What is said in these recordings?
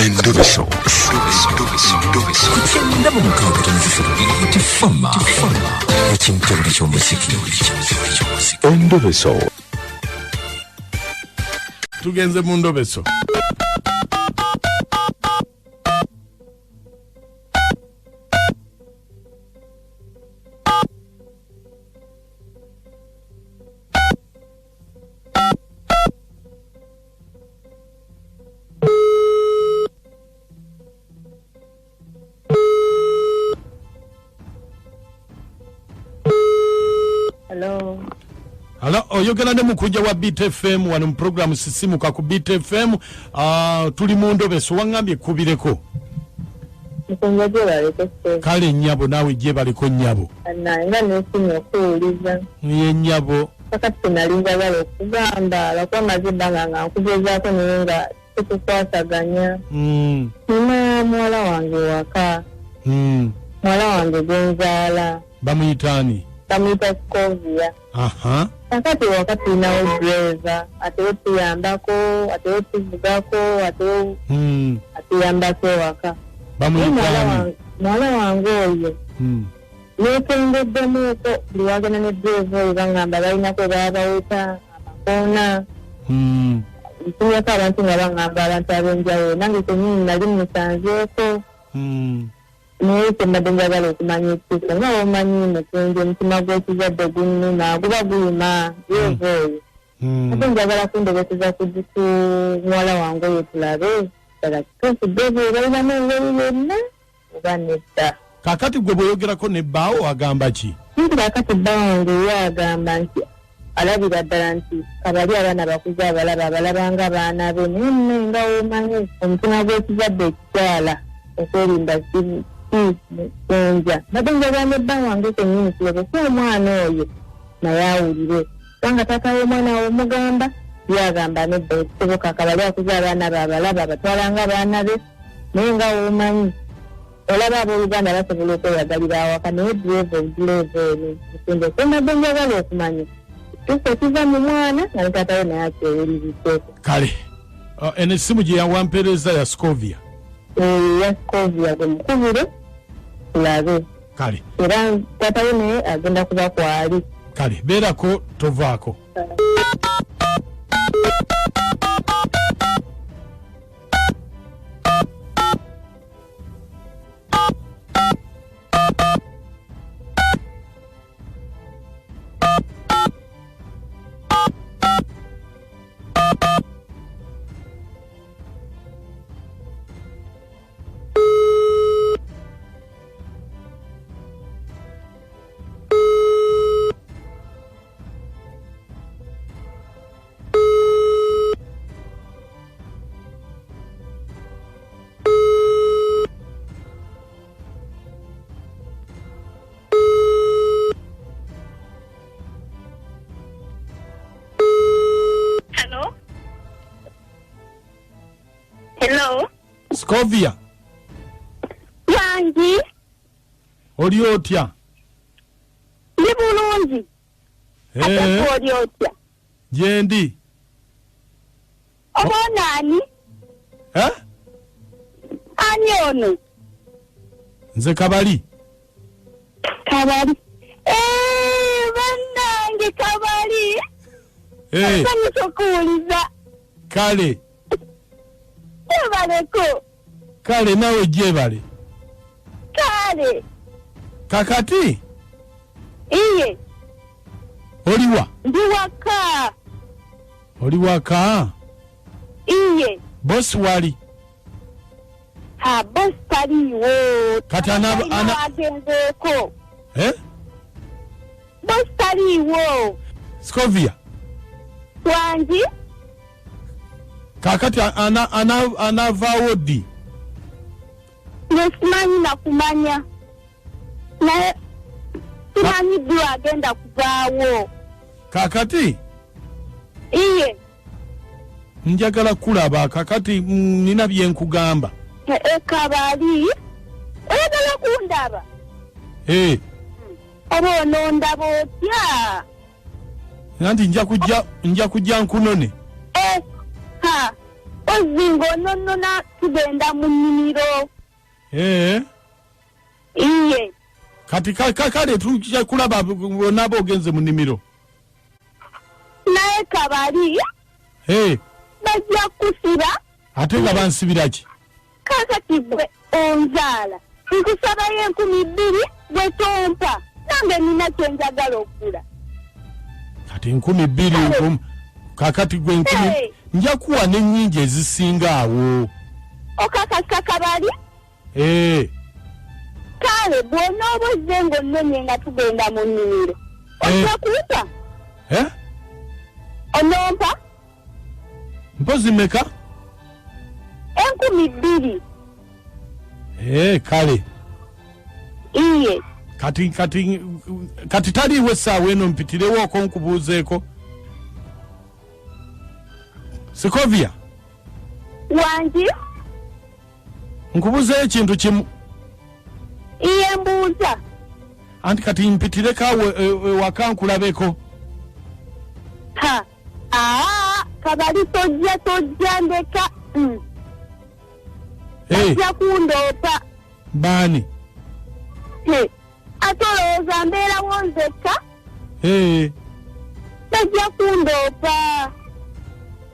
Endobeso. Ku 96.3 Tifama ekintobole ky'omuziki. Endobeso. Tugenze mu ndobeso. Hello. Alo, oyogera ne mukunja wa Beat FM wano mu programu Sisimuka ku Beat FM. Tuli mu ndobeso, waŋŋambye kkubireko. Mukunja gyebaleko ssebo. Kale nnyabo, naawe gyebaleko nnyabo. Naye nga neesimye okuwuliza. Ye nnyabo. Kakati kye nali njagala okugamba lwakuba maze ebbanga nga nkugezaako naye nga tukukwasaganya. Nina muwala wange waka. Muwala wange gwe nzaala. Bamuyita ani? Bamuyita Scovia. Aha. Kakati waka tulinawo driver, ate tuyambako, ate tuvugako, ate atuyambako ewaka. Bamuyita Muwala ani? Muwala wange oyo. Neekengeddemuuko buli wagenda ne driver oyo bangamba balinako baabaweta amakoona. Ntunyako abantu nga bangamba abantu ab'enjawulo, nange kennyini nali musanzeeko. Naye kye mbadde njagala okumanya ekituufu, nga bw'omanyi mukunja omutima gw'ekizadde gunnuma, guba guluma, driver oyo. Ate njagala kundobeseza ku muwala wange oyo tulabe ddala kituufu driver oyo balinamu engeri yonna oba nedda. Kaakati gwe bw'oyogerako ne bbaawo agamba ki? Nti kaakati bba wange ye agamba nti alabira ddala nti kabali abaana bakuze abalaba, abalaba nga baana be, naye nno nga w'omanyi omutima gw'ekizadde ekikyala okwerinda si mukunja. Mbadde njagala ne bba wange kennyini tulobese omwana oyo naye awulire, kubanga taata w'omwana we omugamba ye agamba nedda ekisoboka, kabali akuze abaana be abalaba, abatwala nga baana be, naye nga w'omanyi olaba abooluganda basobola okweyagalira awaka, naye driver obudireeva eno mukunja. Kye mbadde njagala okumanya kituufu ekiva mu mwana nga ne taata we naye akyewuliriddeko. Kale eno essimu gye yawampeereza ya Scovia. Ya Scovia gwe mukubire tulabe. Kale. Era taata we naye agenda kuba kwali. Kale beerako tovaako. Hello? Hello? Scovia. Wangi? Oli otya? Ndi bulungi. Ate oli otya? Gyendi. Oba ono ani? Ani ono? Nze Kabali. Kabali. Bannange Kabali. Nsanyusa okuwuliza. Kale. Gyebaleko. Kale naawe gyebale. Kale. Kakati? Iye. Oliwa? Ndi waka. Oli waka? Iye. Bosi wali? Ha, bosi taliiwo. Kati Alina wagenzeeko. Bosi taliiwo. Scovia. Wangi? Kakati anavaawo ddi? Nze simanyi na kumanya. Naye simanyi ddi agenda kuvaawo. Kakati? Iye. Njagala kulaba kakati, nina bye nkugamba. Kabali, oyagala kundaba? Oba onondaba otya? Anti nja kujja nkunone. Ha. Mpozi ng'ononnona tugenda mu nnimiro. Eh. Iye. Kati kale tujja kulaba onaaba ogenze mu nnimiro. Naye kabali. Hey. Bajja kusiba. Ate nga bansibira ki? Kakati gwe onzaala. Nkusabayo 2000 gwe tompa. Nange nina kye njagala okugula. Kati 2000 kakati gwe 1000 Hey. nja kuwa n'ennyingi ezisinga awo. Okakasa kabali? Eh. Kale bw'onooba ozze ng'onnonye nga tugenda mu nnimiro. Ojja kumpa? Eh? Onompa? Mpozi mmeka? 2000. Eh, kale. Iye. Kati taliiwo essaawa eno mpitirewo oko nkubuuzeeko. Sikovia. Wangi? Nkubuuzeeyo ekintu kimu. Iye mbuuza. Anti kati mpitireko awo ewaka nkulabeko. Ha. Aa, kabali tojja ndeka. Hey. Ojja kundoopa. Baani? Hey. Ate olowooza mbeerawo nzekka? Hey. Bajja kundoopa.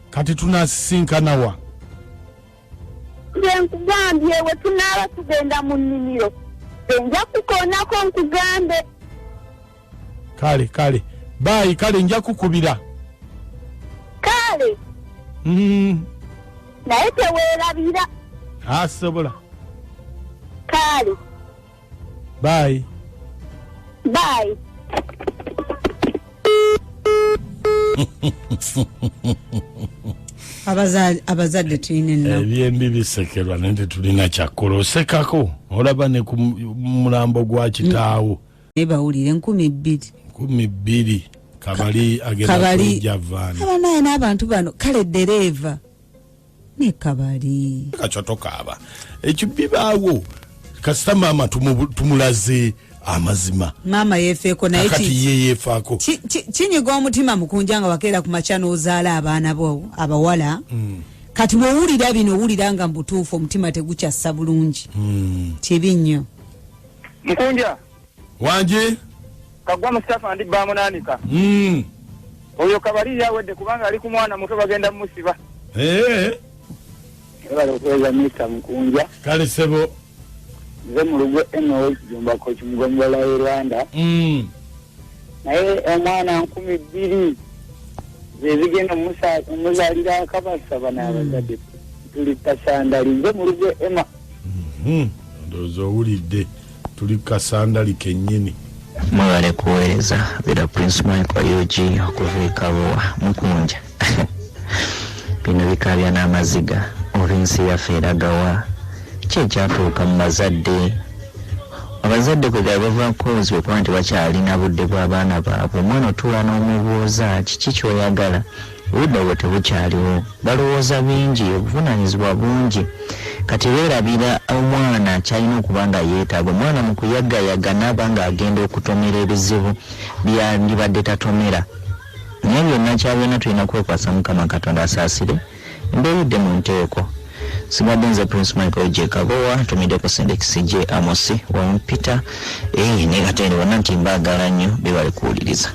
Kati tunasisinkana wa? Nze nkugambye we tunaaba tugenda mu nnimiro. Nja kukoonako nkugambe. Kale, kale. Bye, kale nja kukubira. Kale. Naye teweerabira. Asobola. Kale. Bye. Bye. Abazadde tulina ennaku. Ebyembi bisekerwa naye tetulina kyakukola. Osekako olaba ne ku mulambo gwa kitaawo. Naye bawulire 2000. 2000 kabali agenda kujja vaani. Abanaye n'abantu bano kale ddereeva ne kabali. Kakyo tokaaba. Ekyo bibaawo. Kasita maama tumulaze amazima. Maama yeefeeko naye Kakati ye yeefaako. Kinyiga omutima mukunja nga wakeera ku makya n'ozaala abaana bo abawala. Kati bw'owulira bino owulira nga mu butuufu omutima tegukyassa bulungi. Kibi nnyo. Mukunja. Wangi? Kagwa Mustafa ndi bamunaanika. Oyo kabali yawedde kubanga ali ku mwana muto bagenda mumusiba. Ebale okuweereza Minisita Mukunja. Kale ssebo. Nze mu lugo eno Kijumbako Kimugombola e Rwanda. Naye omwana 2000 ze zigenda omuzaalira akabasa bano abazadde tuli kasandali. Nze mu lugo Emma. Ndowooza owulidde tuli kasandali kennyini. Mwebale kuweereza Bira Prince Michael UG okuva e Kabowa Mukunja. Bino bikaabya n'amaziga oba ensi yaffe eragawa. Ki ekyatuuka mu bazadde? Abazadde kwe gaba bavaako obuzibu okuba nti bakyalina budde bw'abaana baabwe. Omwana otuula n'omubuuza kiki ky'oyagala, obudde obwo tebukyaliwo. Balowooza bingi, obuvunaanyizibwa bungi. Kati beerabira omwana ky'alina okuba nga yeetaaga. Omwana mu kuyagayaga n'aba ng'agenda okutomera ebizibu byandibadde tatomera. Naye byonna kya byonna tulina kwekwasa Mukama Katonda asaasire embeera edde mu nteeko. Sigadde nze Prince Michael J. Kabowa, ntumiddeko Sendekisi J. Amosi, Wampita, ne Katende bonna nti mbaagala nnyo, beebale kuwuliriza.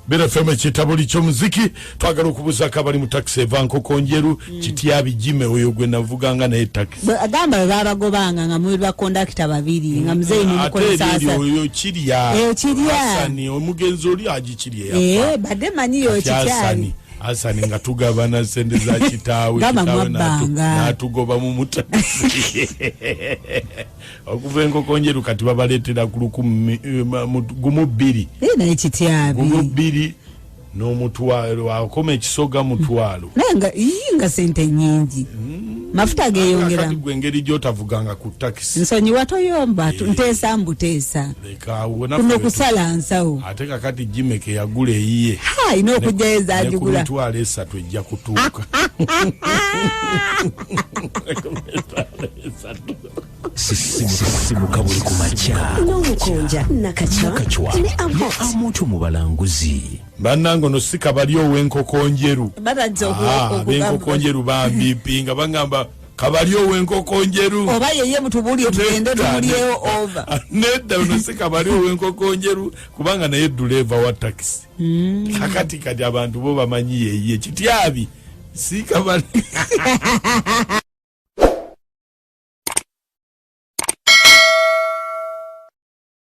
Bera FM ekitabuli ky'omuziki, twagala okubuuzaako abali mu takisi eva Nkokonjeru, Kityabi Jime oyo gwe navuganga naye takisi. Agamba bwe baabagobanga nga muli bakondakita babiri, nga muzeeyi mumukozesa Ate asa. oyo Kirya. Kirya. Hasani, omugenzi oli agikirya yafa. Badde manyi yo Kati Kityali. Hasani nga tugabana ssente za kitaawe, Gamba kitaawe mwabbanga. n'atugoba mu mutakisi. Okuva Enkokonjeru kati babaleetera ku lukumi, gumu bbiri. Naye Kityabi. Gumu bbiri n'omutwalo, akoma ekisoga mutwalo. Naye nga, ii, nga ssente nnyingi. Mafuta geeyongera. Kati gwe engeri gy'otavuganga ku takisi. Nsonyiwa toyomba, nteesa mbuteesa. Leka awo, naffe Kuno wetu- kusala nsawo. Ate kakati Jimmy ke yagula eyiye. Ha, ina okujja Ne ku ezaagigula. mitwalo 3 ejja kutuuka. Sisimuka buli ku makya. N'omukunja, Nakachwa, Nakachwa ne Amot. ne Amot omubalanguzi. Bannange Bannange, ono si Kabali ow'enkoko njeru. Batandise Ah, ab'enkoko njeru bambipinga, bagamba Kabali ow'enkoko njeru. Oba yeye, mutubuulire tugende Nedda, tumulyewo nedda. Ova. Nedda, ono si Kabali ow'enkoko njeru, kubanga naye duleeva wa takisi. Kakati kati abantu bo bamanyi yeye kityabi, si Kabali.